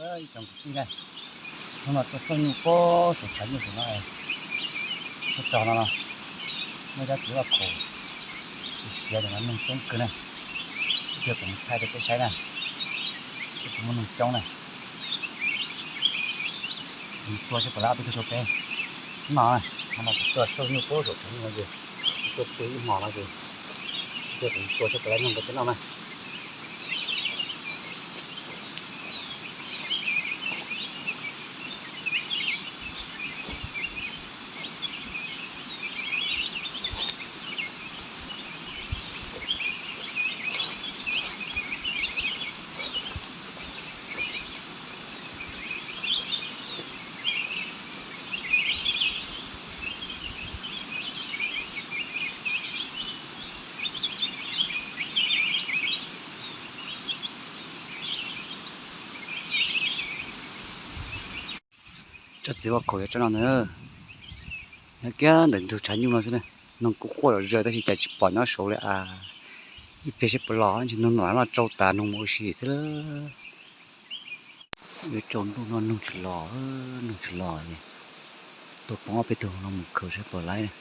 Ib tsoom kwv tij na, hnub no tuaj xauj nyuj pem saum tshav nyuj saum no, tuaj txog no no, muaj ib tsob txiv vaj khaum siav ntawm no, noog coob kawg na. Ib pliag kuv mus thaij rau peb saib na, seb puas muaj noog coob na. Mus tua seb puas laib ob peb tug rau peb noj na. Hnub no kuv tuaj xauj nyuj pem saum tshav nyuj no ces, tuaj pw ib hmos no ces, ib pliag kuv mus tua seb puas laib noog rau peb noj na. Tsob txiv vaj khaum yog tsob no ntag, nyob kiag ntawm ntug tshav nyuj no xwb na. Noog kuj quaj zom zaws tab sis cas tsis pom nyob saud li a. Ib pliag seb puas los, ntshe noog no loj tsau tas noog mus ua si xwb lawm. Yuav tsaus ntuj no noog tsis los, noog tsis los es tuaj poob ob peb tug no mus khaws seb puas laib.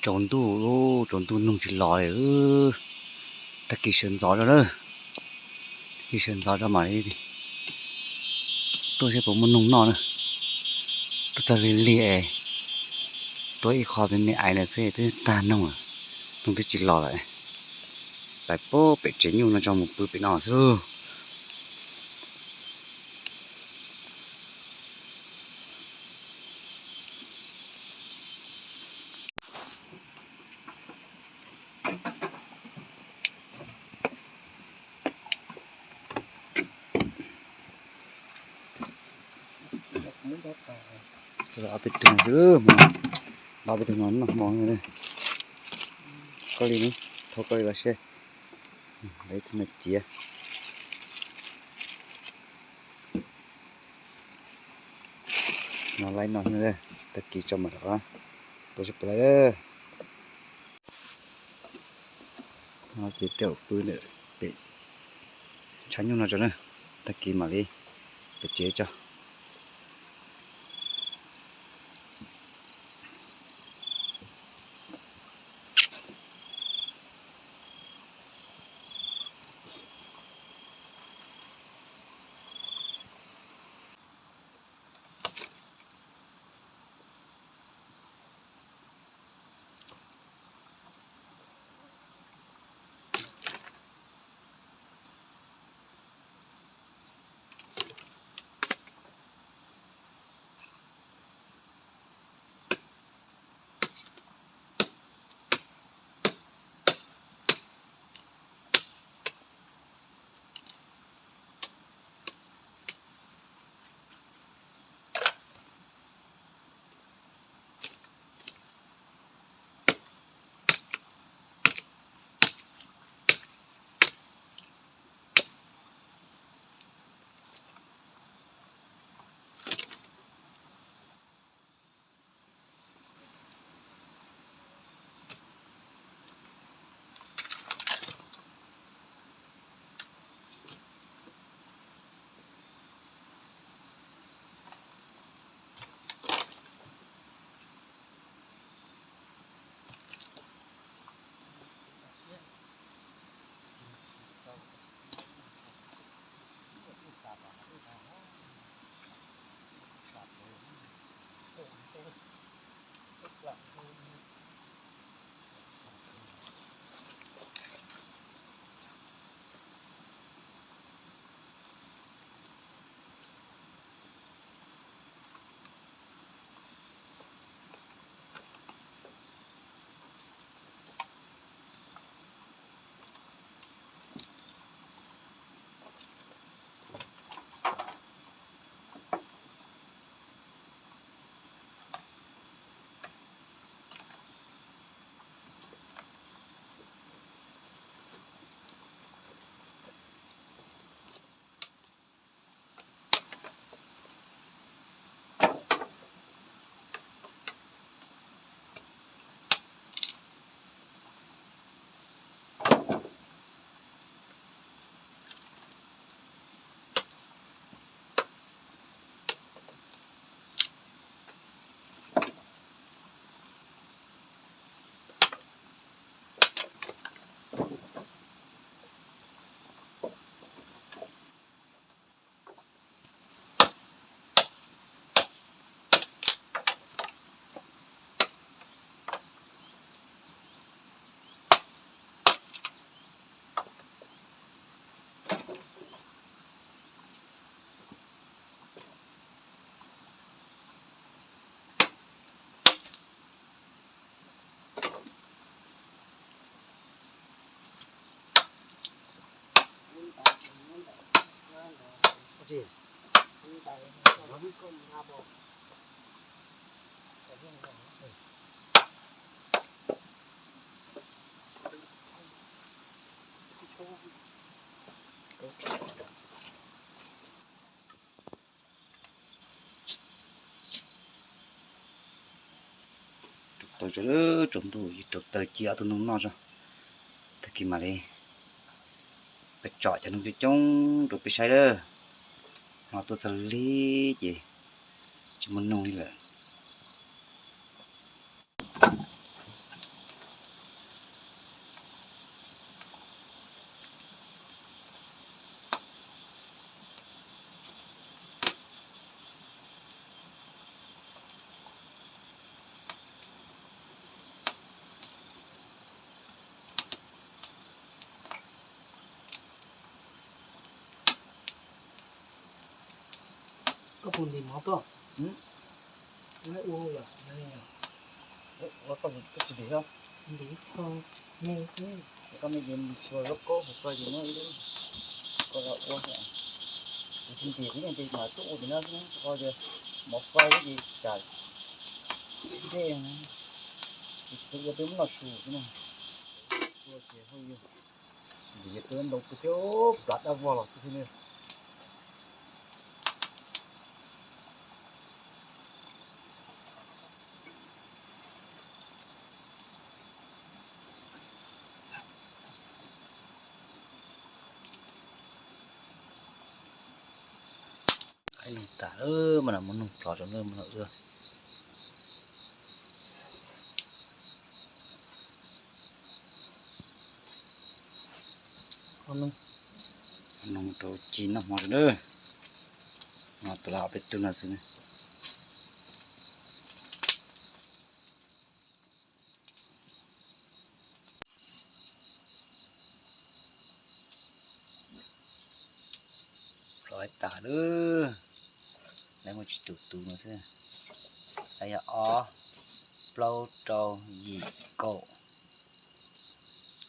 Tsaus ntuj, tsaus ntuj noog tsis los li. Tag kis sawv ntxov tso na, tag kis sawv ntxov tso mam li tuaj seb puas muaj noog noj na. Tuaj txog lig lig es tua ib qho me me aiv na xwb twb tag noog lawm, noog twb tsis los lawm. Pais pem tsev nyuj no tso mus pw pem no xwb lauj. Ob peb tug xwb, ob peb tug no noj hmo. Koj li, thauj koj li los seb. Lawv ib tug no ciav. No laib no, tag kis tso mam rov qab tua seb puas laib. No ces tej zaum pw ntawm pem tshav nyuj no tso na, tag kis mam li pem tsev tso. Rau taws tso lawm, tsaus ntuj yus rau taws cia ob tug noog noj tso. Tag kis mam li peb tsom cov noog coob coob rau peb saib lawm. Hnub no tuaj txog lig ces tsis muaj noog li lawm. Koj puas ntim mov koj? Ua koj tsis ntim os. Ntim koj me xwb. Koj me ces mus tsis lub kaub hauv ko ces muaj ib lub, koj los ua xwb. Kuv tsis ntim, kuv yeej ntim mas tuaj ua tim no xwb, rau qhov tias mov fai ces tsam sib dej, kuv tsis tau ua peb muab noj su xwb na. Ua ces hauj yug, ntim ces peb ntau pw thiab plav dab vog los xwb thiab ne. Qaib noog tas lawm mas no muab noog plhov rau lawm mas no ua. Noog rau ci noj hmo rau na. No tus lam peb tug no xwb na. Plhov tas lawm, lawv muaj tsis tus tus no xwb. Lawv yog ob, plaub, rau, yim, kaum,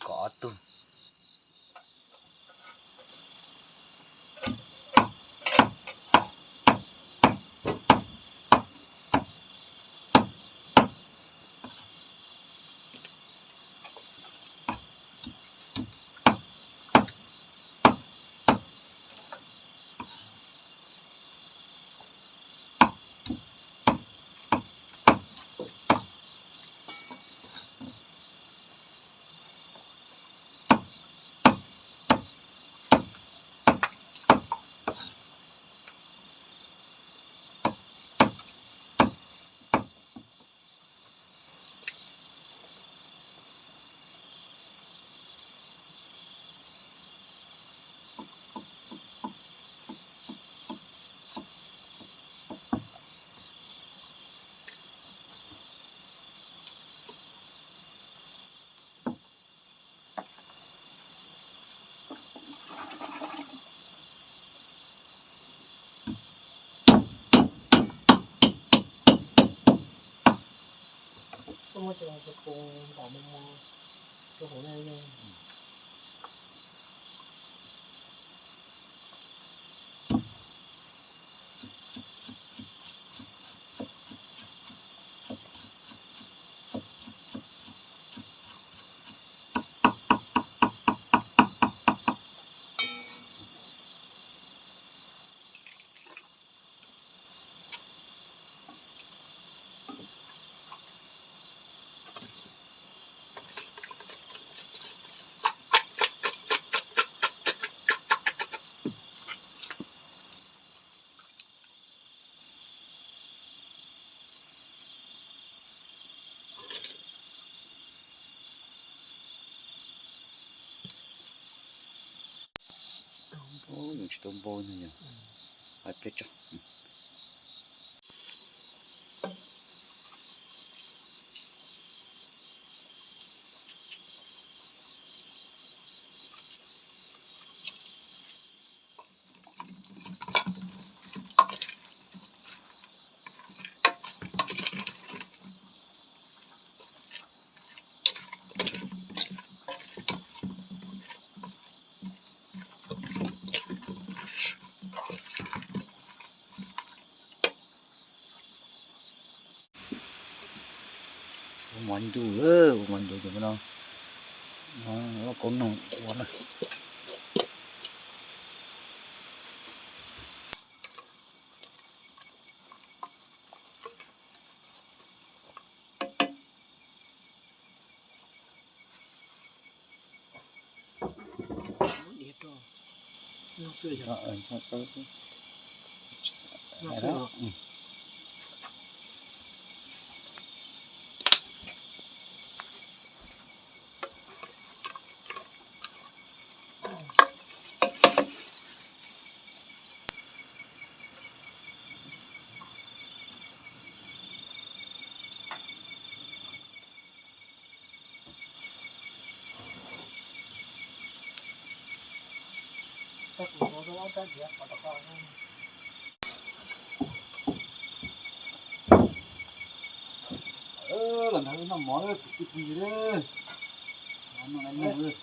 kaum ob tug. Koj muab cov poo ntais mus rau hauv no. Tsis tau npau, yus tsis tau npau no yog hais peb tso. Mov ncu, ua mov ncu ces no, no kaub noog ua na. Los nrog wb noj mov, kwv tij phooj ywg. Noj mov, noj mov.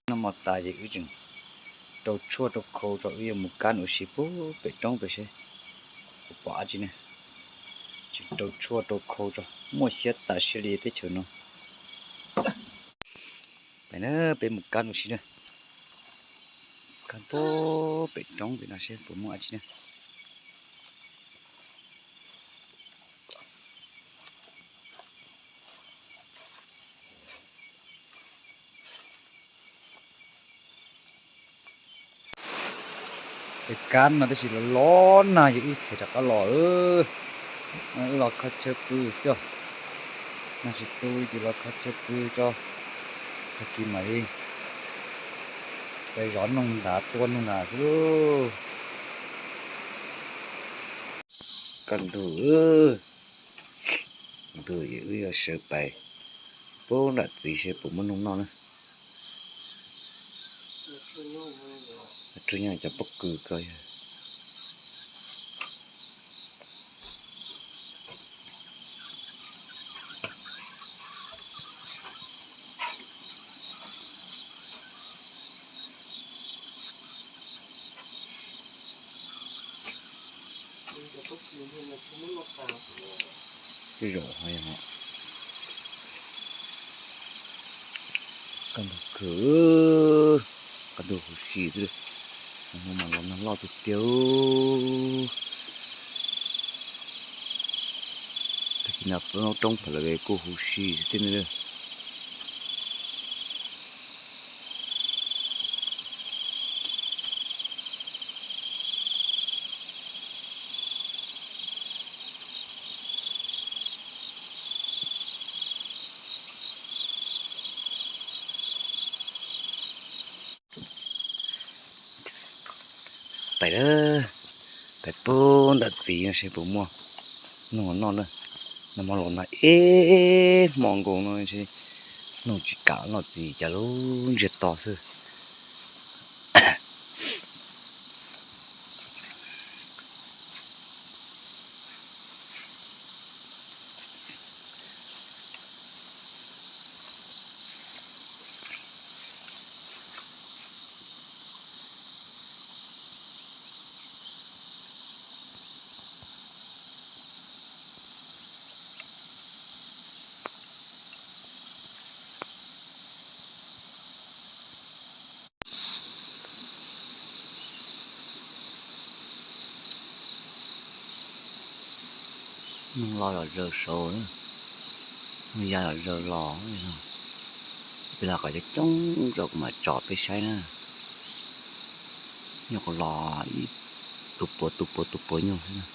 Noj mov tas ces wb tseem rau tshuaj rau khau tso, wb yuav mus kab ua si puag pem roob pem seb puas pom dab tsi ne. Tseem rau tshuaj rau khau tso, muaj siab tas siab li teb chaws no. Peb na, peb mus kab ua si na. Kab puag pem roob pem no seb puas muaj dab tsi na. Peb kab no tab sis los los nag ces wb khiav rov qab los. Wb los kho chaw pw xwb os. Nag tsis tu ces los kho chaw pw tso, tag kis mam li pais zov noog nrad tua noog nrad xwb lauj. Kaj ntug, kaj ntug wb yuav sawv pais pub nram txiv seb puas muaj noog noj na. Rub nyob cov pob kws ko yog. Tej zaum ho yog kaj ntug kawg, kaj ntug huv si xwb. Hnub no mas los nag loj tiag tiag. Tag kis no peb roob pem lawv kuj huv si xwb thiab ne. Pais, pais pub nram txiv no seb puas muaj noog noj na. Nag hmo los nag ib hmo nkaus no, noog tsis kam noj txiv cas lub ntsiag to xwb. Noog los zom zaws saud, noog ya zom zaws los. Peb los kom coob coob rau kuv mam tsom peb saib na. Nyuj qhuav los ib tus puav tus puav tus puav nyuj xwb na.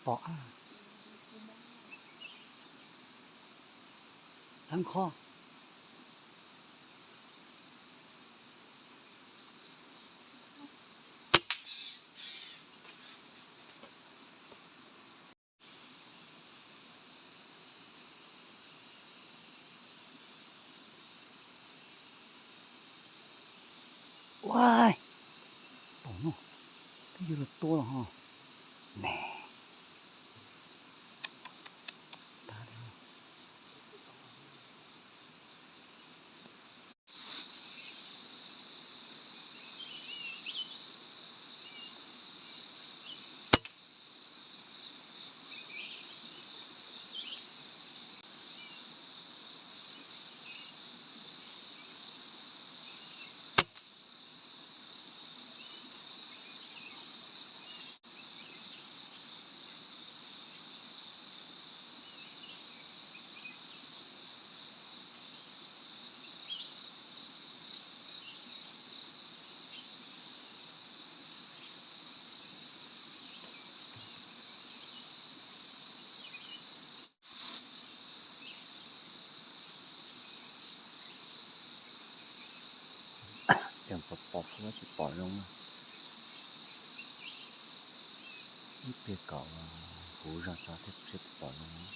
Pom, thab qhov. Ua, pom no, twb yog los tua los ho. Ne, Ces pos pos huab tsis pom zoo na. Ib pliag kom huv zog tso thiab seb puas pom zoo.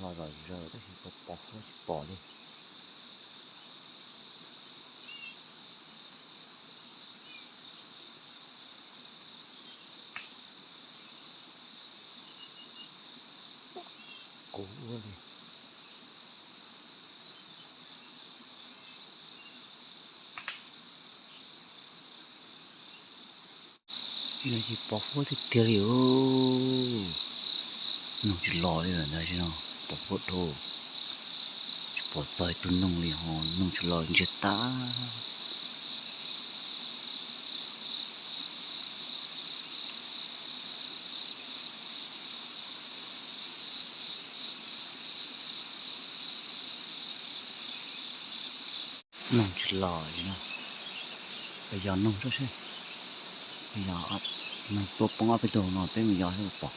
Los zom zaws tab sis pos pos huab tsis pom li. Kuv ua li. No ces pos huab tiag tiag li. Noog tsis los li lawm ntag no, pos huab dhau. Tsis pom txog tus noog li ho noog tsis los ntsiag tag. Noog tsis los li no, peb yos noog saib seb, yos noog tua poob ob peb tug no peb mus yos seb puas pom.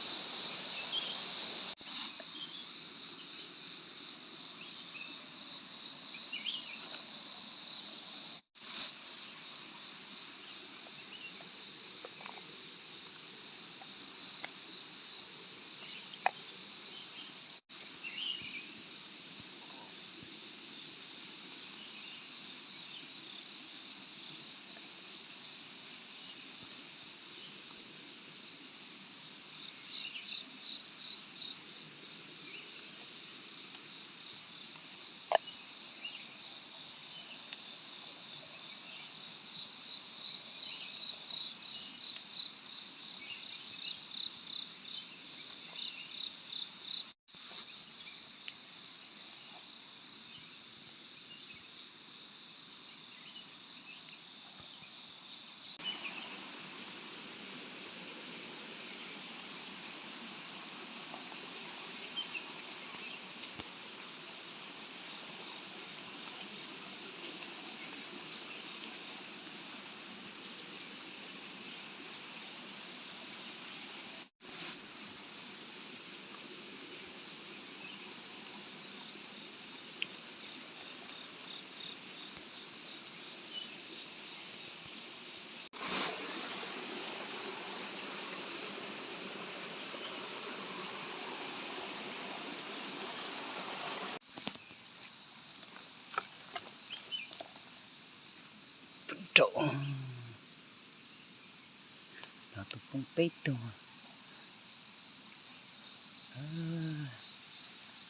Raum, no tus poob peb tug,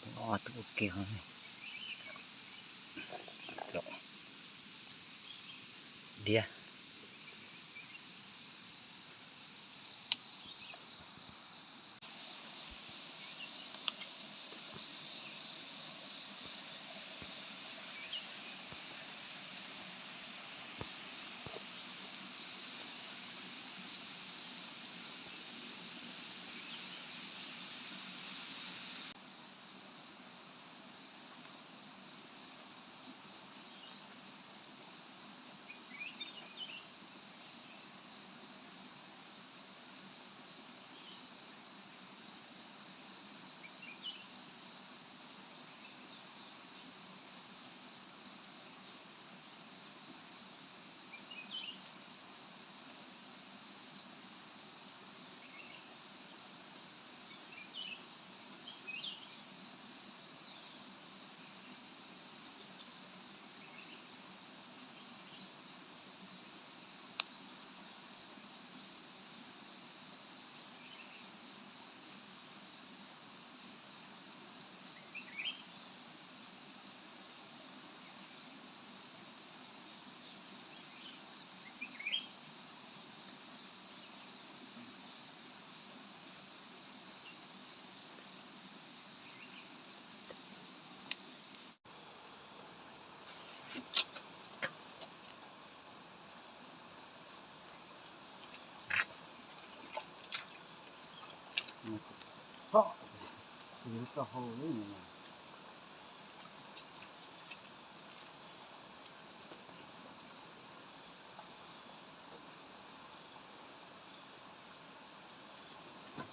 poob ob tug ua ke hov. Raum, diab.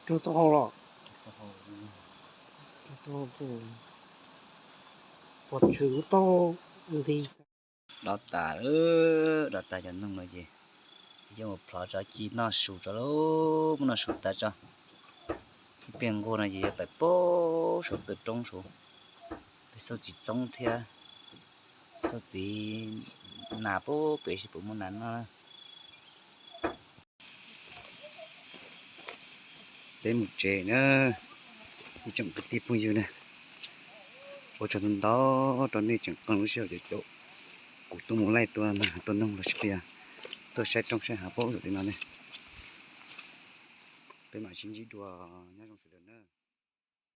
Rau tau hau los? Rau tau hau, pom tshwm tau nti. Dob tas, dob tas cov noog no ces coj mus plhov tso ci noj su tso lauj, muab noj su tas tso. Ib pliag nqug no ces yuav tawm pem saum tw roob saud, peb xauj txiv txoob thiab xauj txiv nas pem pem seb puas muaj nas noj. Peb mus tsev na, ib tsoom kwv tij phooj ywg na. Ua tsaug ntau ntau rau nej tseem qee lub sij hawm caum kuv tuaj mus laij tuaj mag tuaj noog los sis tuaj saib roob saib hav pem zaum li no ne. Peb mam sib ntsib dua, nyob zoo sawv daws na.